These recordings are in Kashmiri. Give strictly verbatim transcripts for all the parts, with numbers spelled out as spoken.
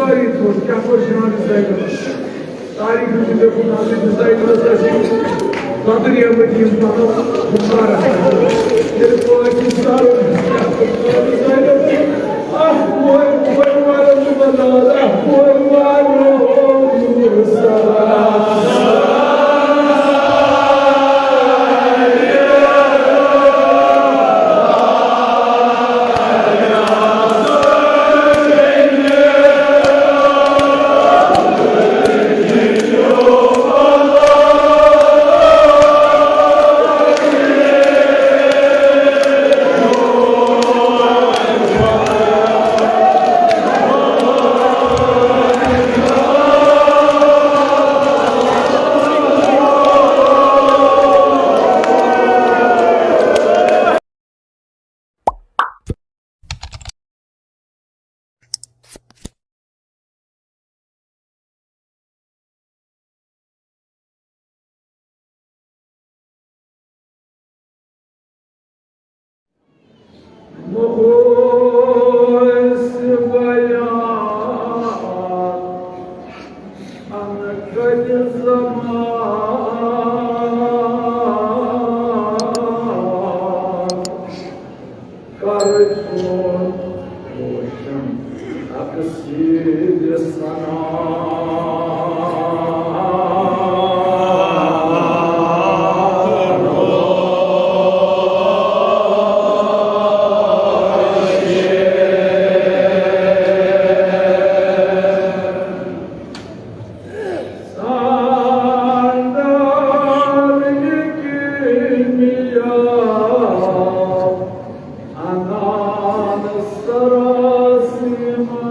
تاریخ ہُنٛد کیٛاہ کوٚر جناب زینبَس؟ تاریخ ہُنٛد چھُ لیوٚکھمُت حضرت زینبَس ٲسۍ بدریمٕتۍ یِم پَنُن مُبارک۔ ییٚلہِ پٲکِستان زینب، اَکھ بوے، بوے والٮ۪ن چھُ بَناوان، اَکھ بوے والٮ۪ن۔ مُحُسِ بیان اَنہٕ کَتہِ زمان۔ کر چون روشن تقصیر سنا۔ ساندار یہِ کیمیا انان سراسیما۔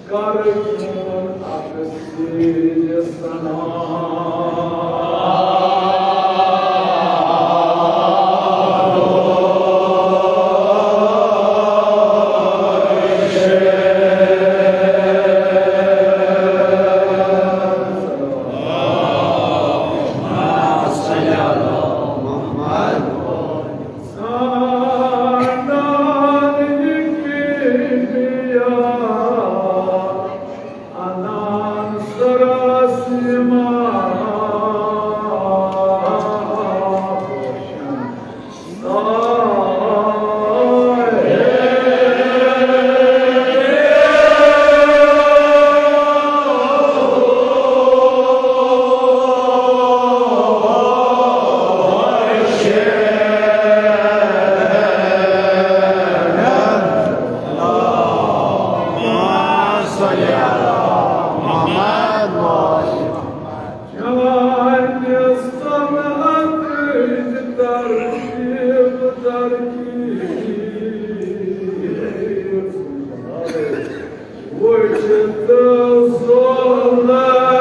کر چون اکھ سیٖر سنا۔ چانہِ صنعتٕچ ترتیٖب ترتیٖب وٕچھِتھ زولہٕ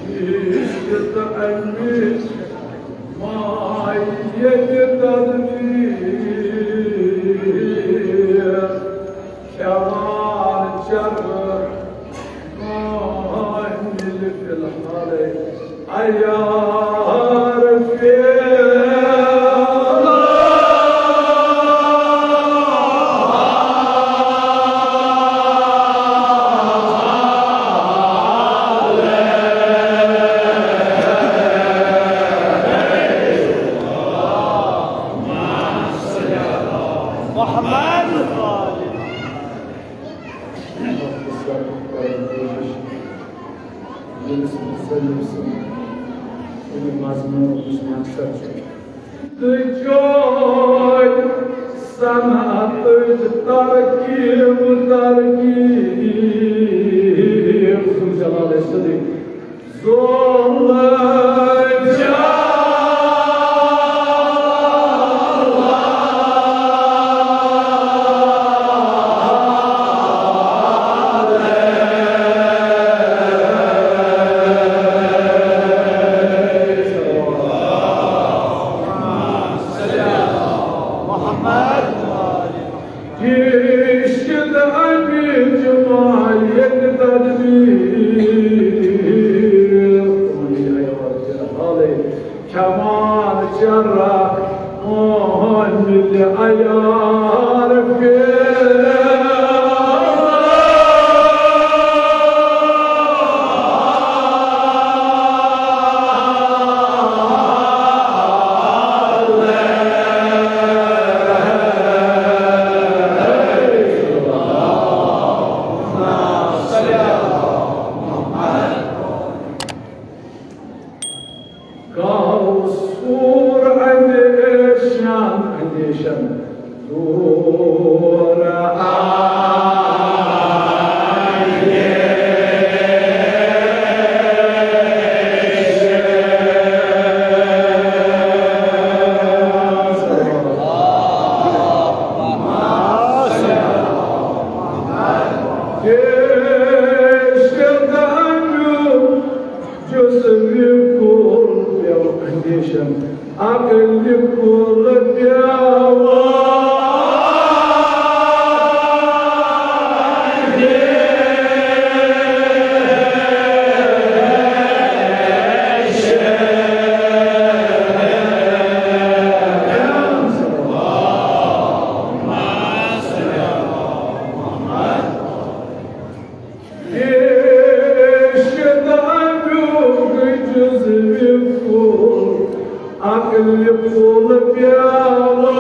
عشق تہٕ اَمِچ مایہِ تدبیر کھٮ۪وان چرٕ کامل فی الحال عیار فی مصنف سٕنٛد اَمیُک مضموٗن یُس مقصد چھُ۔ تہٕ چٲلۍ صنعتٕچ ترقی، ترقی۔ ذوالجلال صدیق۔ ذوالجلال۔ کشت امی جمال یک تدبیر، کھمان چرا مہن مل عیار پھر۔ کاوثر اندیشن، اندیشن دور آیے۔ جزوِ کل پیو اندیشن، عقلِ کل پیو۔ عقلِ کل پیاوا۔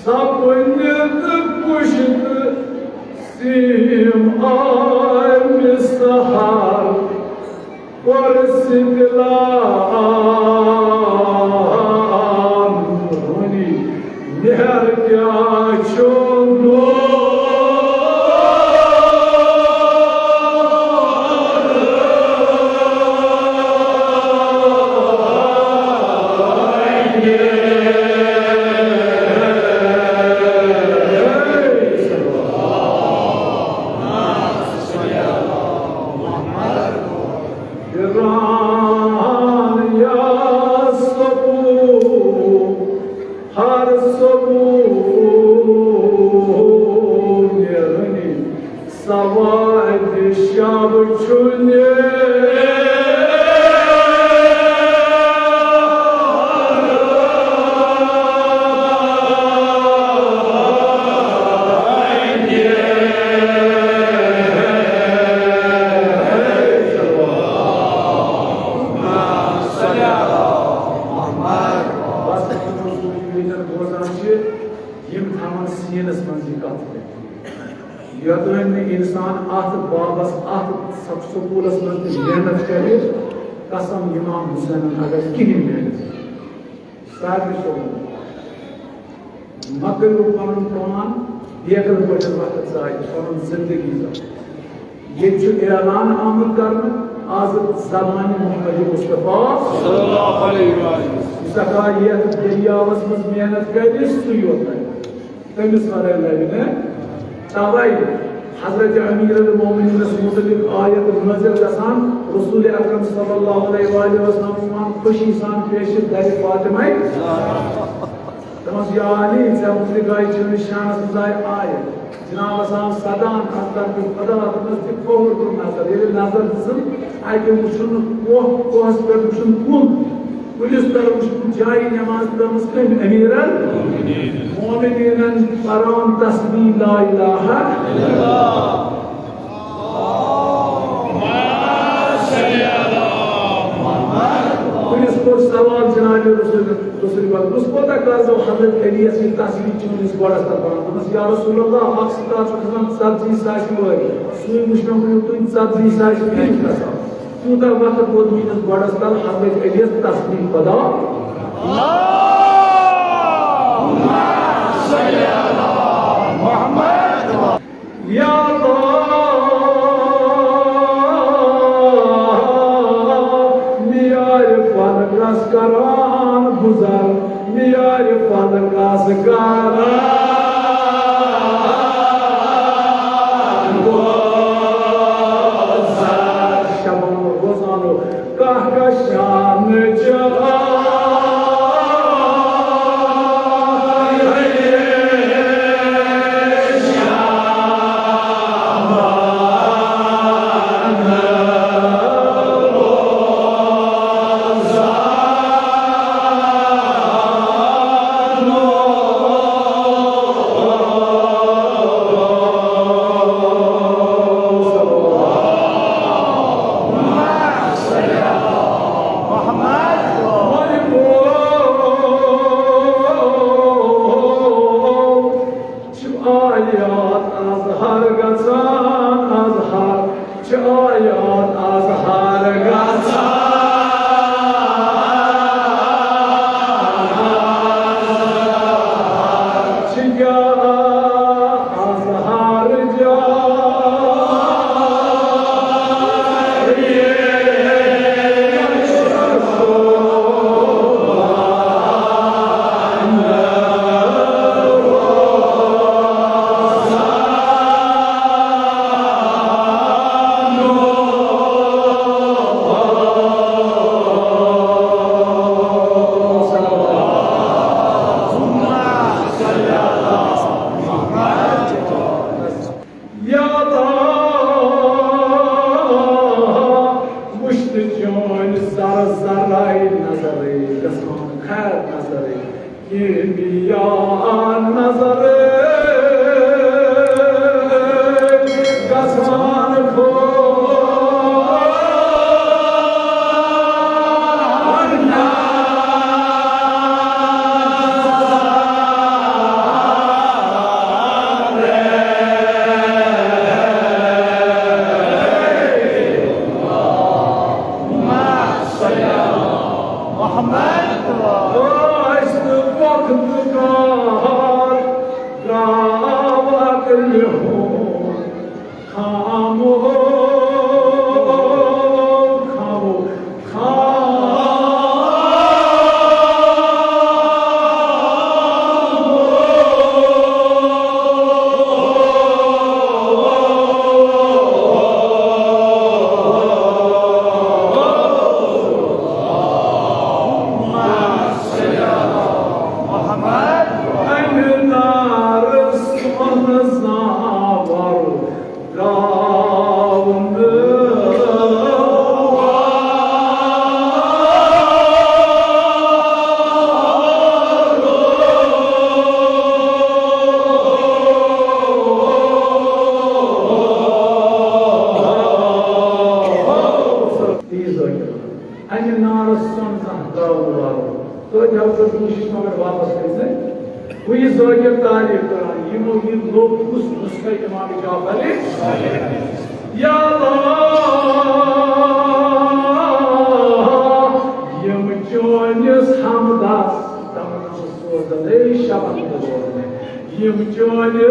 سپنت پشت سیم آمہِ سحر، کور سکلان رونی نہر کیا چھو نور۔ گران یا سبو، ہر سبو نیرنی۔ سواد شب چُھ نیران۔ بس، ییٚتٮ۪ن بوزان چھِ، یِم تھاوَن سیٖنَس منٛز یہِ کَتھ۔ یوٚتام نہٕ اِنسان اَتھ بابَس، اَتھ سب-، سکوٗلَس منٛز تہِ محنت کَرِ، قسم اِمام حُسینَن اگر کِہیٖنۍ محنت۔ ساروی صٲبُن، مہ کٔرِو پَنُن پان بیگَن پٲٹھۍ وقت ضایع، پَنُن زِندگی ضایع۔ ییٚتہِ چھُ اعلان آمُت کرنہٕ، آز زمانہِ محمد مصطفیٰ صلی اللہ علیہ وآلہ۔ یُس ہسا یتھ دٔریاوس منٛز محنت کرِ، سُے یوت ترِ۔ تٔمِس ورٲے لبہِ نہٕ۔ توے حضرت امیر المومنینس متعلق آیت نازل گژھان، رسول اکرم صلی اللہ علیہ وآلہ وسلم یِوان خوشی سان پیش درِ فاطمہ۔ دوٚپمَس، یا علی، ژےٚ مُتعلِق آیہِ چٲنِس شانَس منٛز آیہِ آیت۔ جنابَس آو صدان از طرفِ خدا، دوٚپمَس، دِ کھووُر کُن نظر۔ ییٚلہِ نظر دِژٕن، اَتہِ وُچھُن نہٕ کوہ، کوہَس پٮ۪ٹھ وُچھُن کُن۔ پُلِس طرفہٕ چھُ جایہِ نماز پٔرمٕژ کٔمۍ؟ امیٖرن مومنیٖنن پران تسبیح لا الہ الا اللہ۔ پُلِس کوٚر سوال جناب رسول، رسول پاک، بہٕ کوتاہ کال گوٚو حضرت علی یس یہِ تسبیح چٲنِس گۄڈس تل پران؟ دوٚپمس، یا رسول اللہ، اکھ سِتار چھُ کھسان ژتجی ساس وٲرۍ، سُے وٕچھنو مےٚ تُہۍ ژتجی ساس کیٛاہ چھُ کھسان؟ تیوٗتاہ وقت ووت میٛٲنِس گۄڈس تل حضرت علی یس تسبیح پدا۔ یا اللہ، میارِ فلکس کران گُزر، میارِ فلکس کران گُزر۔ شبانو، روزانو، کہکشان چراغ۔ چھِ آیات اظہار گژھان، اظہار چھِ آیات اظہار گژھان۔ چھِ کیٛاہ اظہار جان؟ یا اللہ، وٕچھ نہٕ چٲنۍ زر زرے نظرے گژھان خیر نظرے، کیمیا نظرے گژھان خور۔ محمد۔ آسہِ نہٕ وقت کار، درٛاو عقلہِ ہُنٛد خاموش، خاموش، خاموش۔ محمد۔ اَمہِ نارٕ سۄنہٕ زناوار اَمہِ نارس سۄن زانٛہہ گاوٕ والو۔ توتہِ حظ چھُس بہٕ کوٗشِش مگر واپس کٔرِتھ۔ بہٕ یہِ ذٲکِر تعریٖف کران، یِمو یہِ لوٚب کُس نُسخہٕ امام جعفر۔ یا اللہ، یِم چٲنِس حمدس تمنا سوزن، اے شبن بوزن۔ یِم چٲنۍ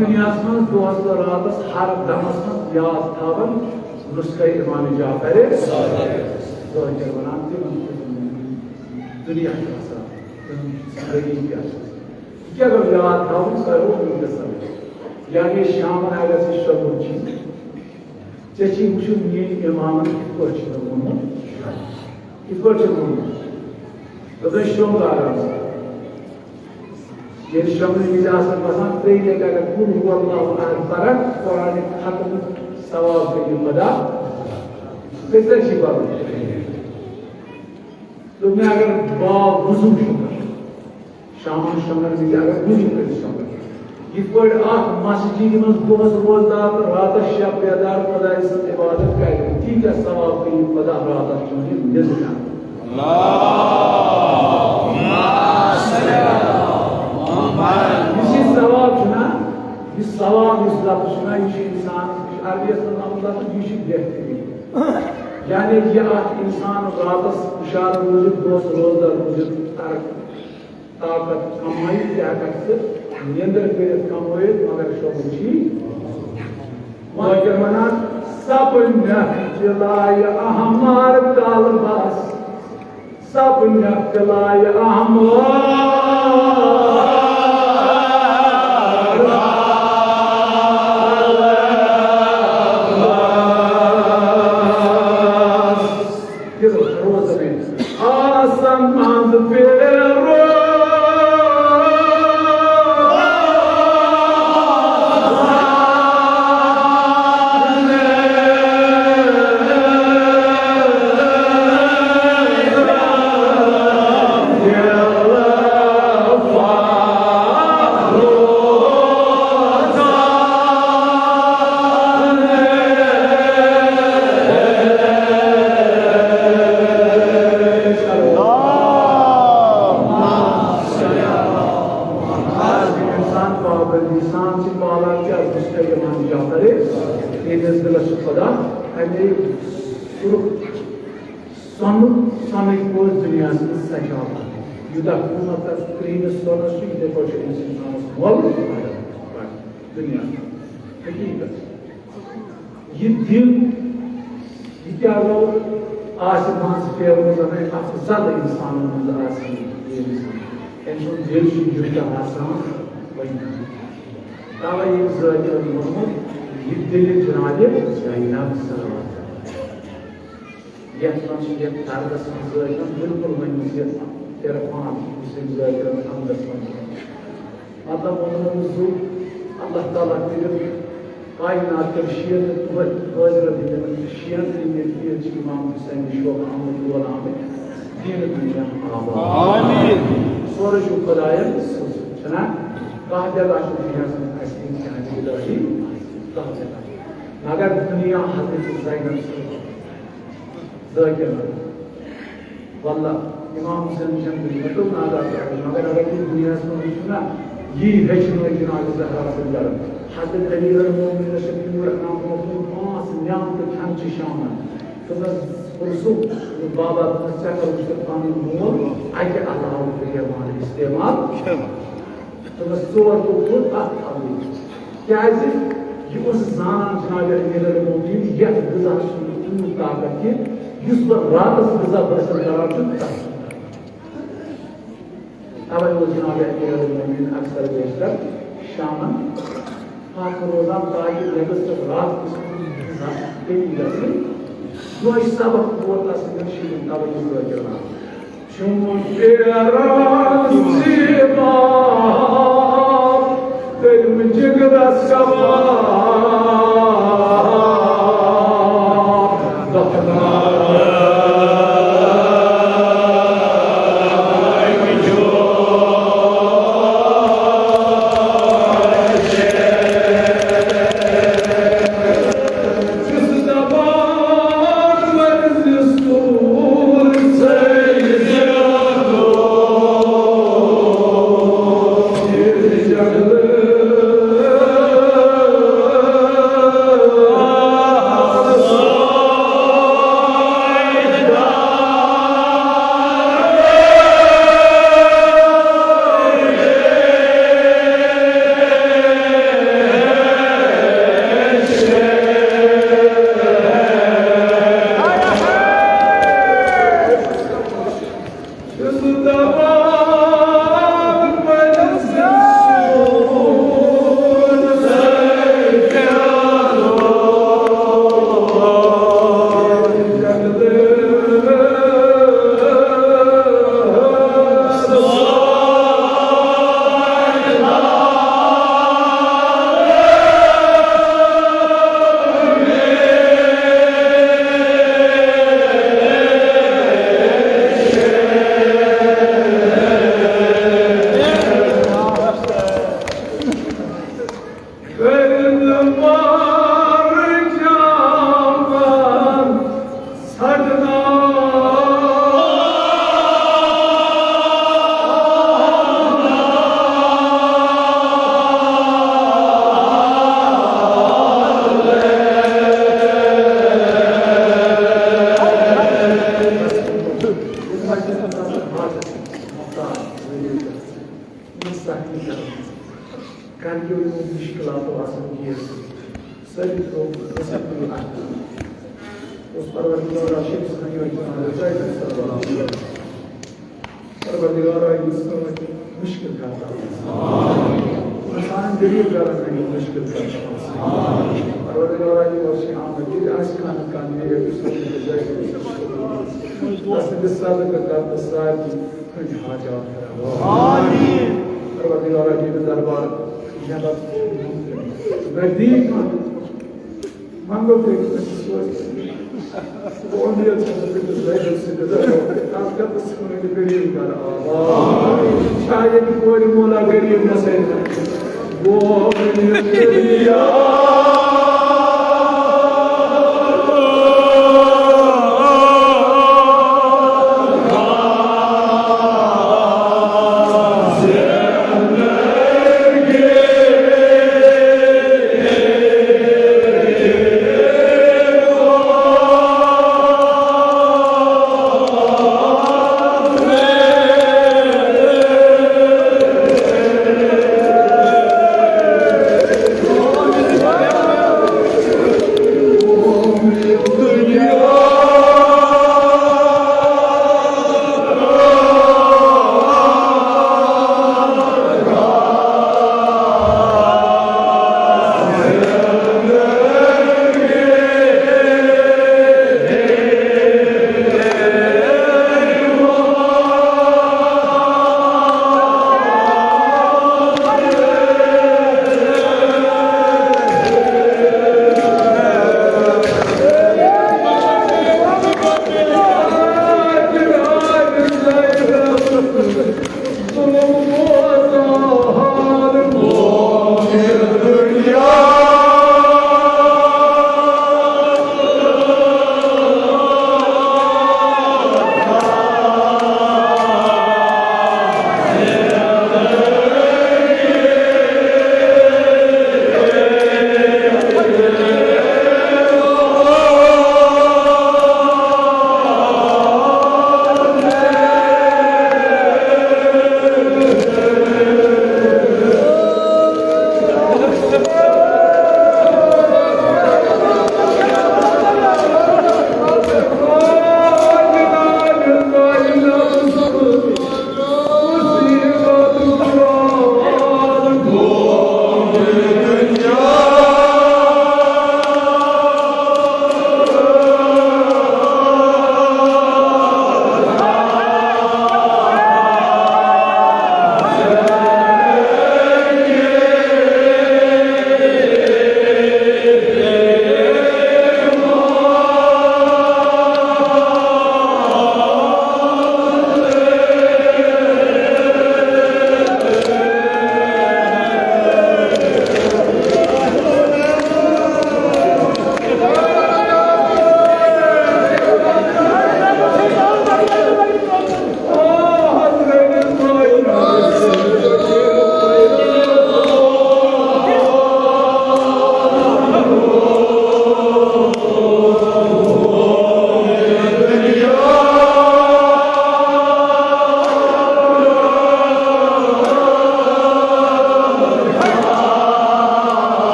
دُنیاہَس منٛز دۄہَس تہٕ راتَس ہر دمَس منٛز یاد تھاوان نسخہ امام جعفر ظٲہِر وَنان تِمَن چھُ دُنیا تہِ آسان، تِہُنٛد زندگی تہِ آسان۔ یہِ کیٛاہ گوٚو یاد تھاوُن؟ سُہ گوٚو وٕنکیٚس سمجھ۔ یعنی شامَن اگر ژٕ شۄنٛگُن چھُے، ژےٚ چھُے وٕچھُن میٛٲنۍ امامَن کِتھ پٲٹھۍ چھُ مےٚ ووٚنمُت، کِتھ پٲٹھۍ چھُ ووٚنمُت۔ دوٚپُن، شۄنٛگ آرام سان۔ ییٚلہِ شۄنٛگنہٕ وِزِ آسان باسان، ترٛیٚیہِ لَٹہِ اگر قل هو الله احد پَرَکھ، قرآن ختم، ثواب کٔرِو خدا، تیٚلہِ چھِ پَرُن۔ دوٚپمَے، اگر با وضو شۄنٛگَکھ، شامَن شۄنٛگَن وِزِ اگر وضو کٔرِتھ شۄنٛگَکھ، یِتھ پٲٹھۍ اَکھ مسجدِ منٛز دۄہَس روزدار تہٕ راتَس شب بیدار خۄداے سٕنٛز عبادت کَرِ، تیٖتیٛاہ ثواب کٔرِو خدا راتَس چٲنِس نٮ۪صفہٕ۔ یُس یہِ ثواب چھُنہ، یہِ ثواب یُس لفظ چھُنہ، یہِ چھُ اِنسان، یہِ چھُ عربیَس منٛز آمُت لفظ، یہِ چھُ بہتریٖن۔ یعنی یہِ اَکھ اِنسان راتَس ہُشار روٗزِتھ، دۄہَس روزدار روٗزِتھ، طاقت کمٲیِتھ تہِ ہٮ۪کَکھ ژٕ نیٚنٛدٕر کٔرِتھ کمٲیِتھ، مگر شۄنٛگُن چھی۔ وۄنۍ کیٛاہ وَنان؟ سَب نٮ۪کھ چِلایہِ احمر کالبس، سَب نٮ۪کھ چِلایہِ احمر۔ دِلَس روزَن آسَن منٛز پھیرو۔ آز یہِ اِنسان پابندی سان چھِ پالان کیٛاہ؟ گُستہ یِوان جعفر، ییٚمِس دِلس چھُ خۄدا اَمے سُرُخ سۄنہٕ، سۄنٕکۍ پٲٹھۍ دُنیاہَس منٛز سجاوان۔ یوٗتاہ قۭمت تَتھ کرٛہنِس سۄنَس چھُ، یِتھَے پٲٹھۍ چھُ أمِس اِنسانَس مۄل دُنیاہَس منٛز۔ حقیٖقت۔ یہِ دِل، یہِ کیٛاہ گوٚو؟ آسہِ منٛز پھیرمُت، زَنَے افضل اِنسانَن منٛز آسہِ یہِ اِنسان۔ أمۍ سُنٛد دِل چھُ یوٗتاہ آسان، وۄنۍ۔ تَوَے ییٚمۍ ذٲکِرَن ووٚنمُت، یہِ دِلہِ جنابِ زینب صلوات۔ یَتھ منٛز چھِ یَتھ دردَس منٛز ذٲکِرَن بِلکُل ؤنمٕژ یَتھ عرفان، یُس أمۍ ذٲکِرَن حمدَس منٛز ووٚن۔ مطلب ووٚنمُت زُو، اللہ تعالیٰ کٔرِن کائنات کٮ۪ن شیٖن تہٕ توتہِ حٲضرَن ہٕنٛدٮ۪ن شیٖن تہٕ یِم ییٚتہِ بِہِتھ چھِ اِمام حُسینٕنۍ شوقہٕ آمٕتۍ، لول آمٕتۍ، دیٖنہٕ دُنیا آباد۔ آمیٖن۔ سورُے چھُ خۄدایَن سوٗزمُت، چھُنہ؟ کانٛہہ جگہ چھُنہٕ دُنیاہَس منٛز اَسہِ اِمتحان الٰہی، کانٛہہ جگہ۔ مگر دُنیا حضرت زینب سۭتۍ ذٲکِر۔ واللہ، امام حسین چھَنہٕ دُنیا تہٕ نادان کران، مگر اگر تُہۍ دُنیاہَس منٛز وٕچھِو نا، یی ہیٚچھنٲے جناب زہرا سٕنٛدۍ گرٕ۔ حضرت امیر المومنین چھِ پوٗرٕ انعام محمود پانٛژھ نعمتہٕ کھٮ۪ن چہِ شامَن۔ تِمَن پرٛژھُکھ، بابا، دوٚپُکھ، ژےٚ کَر وٕچھُتھ پَنُن مول اَکہِ علاوٕ بیٚیہِ وَنان استعمال؟ دوٚپمَس، ژور گوٚو پوٚت اَتھ تھاوُن۔ کیٛازِ؟ یہِ اوس زانان جناب امیر المومنین یَتھ غذاہَس چھُنہٕ تیوٗت طاقت کینٛہہ، یُس بہٕ راتَس غذا حٲصِل کران چھُس، تَتھ چھُنہٕ طاقت۔ تَوَے اوس جناب امیر المومنین اکثر بیشتر شامَن فاقہٕ روزان، تاکہِ رٮ۪تَس پٮ۪ٹھ راتَس غذا تیٚلی گژھِ۔ یِہوٚے سبق ووت تَس سۭتۍ شیٖرِتھ، تَوَے یہِ ذٲکِر ناو۔ چون پیرا زیبا، تٔمۍ جگرس کباب۔ سختی کران۔ کر یِم مُشکِلاتو آسان گیس۔ سٲری ترٛوو رسول اکھ۔ اوس پروردگارا شیخ سنگھ یوت جان رضا صٲب۔ پروردگارا، یہِ سٲنۍ مُشکِل کرتا۔ سانٮ۪ن غریٖب گرن ہٕنٛدۍ مُشکِل کرتا۔ پروردگارا، یہِ اوس یہِ آمُت، یہِ تہِ آسہِ کانٛہہ نتہٕ کانٛہہ نیک، یُس تسٕنٛدِ صدقہٕ کرتہٕ سارنٕے ہٕنٛدۍ حاجات کرو۔ آمین۔ پروردگارا، یہِ دربار نعمت نزدیٖک منٛگو تُہۍ أمِس سۭتۍ۔ بہٕ اُمید چھَس بہٕ تٔمِس زٲہِد سٕنٛدِ طرفہٕ، تَتھ گژھِ سٲنۍ غریٖب گرٕ آباد۔ شاید کورِ مولا غریٖب نہ سۭتۍ۔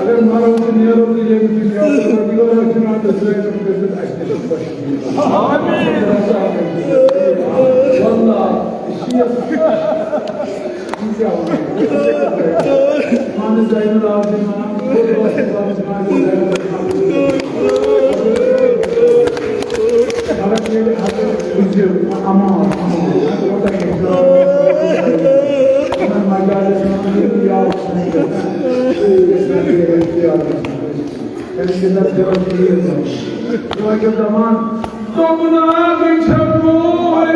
اگر مرو تہٕ نیرو تہٕ ییٚمہِ دُنیا، پروردگارا جناب، تہٕ زینب گٔژھِتھ اَسہِ نِش خۄش بِہِتھ۔ واللہ، یہِ چھِ یَتھ، یہِ کیٛاہ وَنو؟ پانہٕ زینب آبدیٖن وَنان، بہٕ اوسُس دَپان، زینب آبدیٖن۔ مگر ییٚلہِ حضرت وٕچھِ، امان، امان، کوتاہ یہِ مجالس منٛز یہِ یاد چھُنہٕ کران۔ أمِس چھِ دَپان، دَپان، دوٚپُن، آ، وۄنۍ چھَم موج۔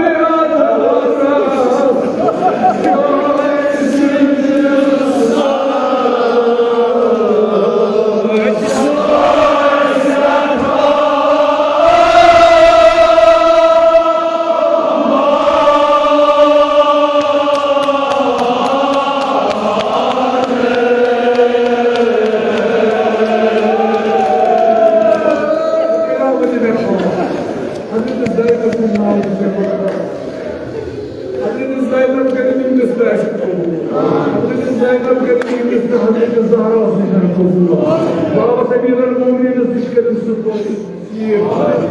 حضرت زینب سُنٛد ناو چھُ مےٚ پَتہ۔ حضرت زینب کٔرِتھ یِم رِشتہٕ اَسہِ قبوٗل۔ حضرت زینب کٔرِتھ یِم رِشتہٕ حضرت زہراہَس نِش قبوٗل۔ بابَس أمیٖر المومنیٖنَس نِش کٔرِتھ سُہ قبوٗل۔ ٹھیٖک۔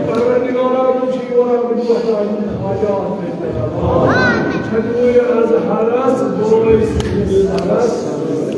پروردگارا، وۄنۍ چھُ یِوان وۄنۍ وۄتھان حاجات۔ چھَنہٕ وۄنۍ اَزہرَس بٲے سٕنٛدِس سَرَس سۭتۍ۔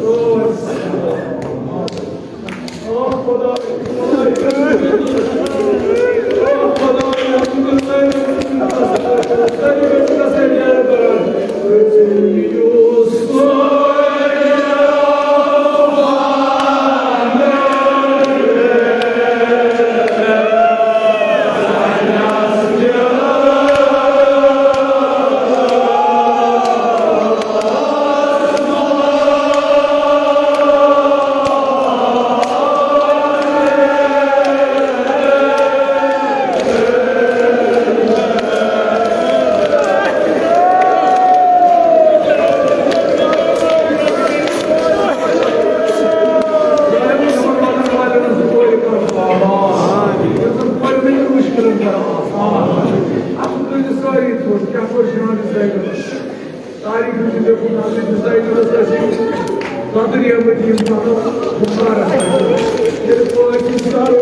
تاریخ چھُ لیوٚکھمُت، حضرت زینبس ٲسۍ قدر یِم پتہٕ بخارس منٛز۔ ییٚلہِ پٲکستان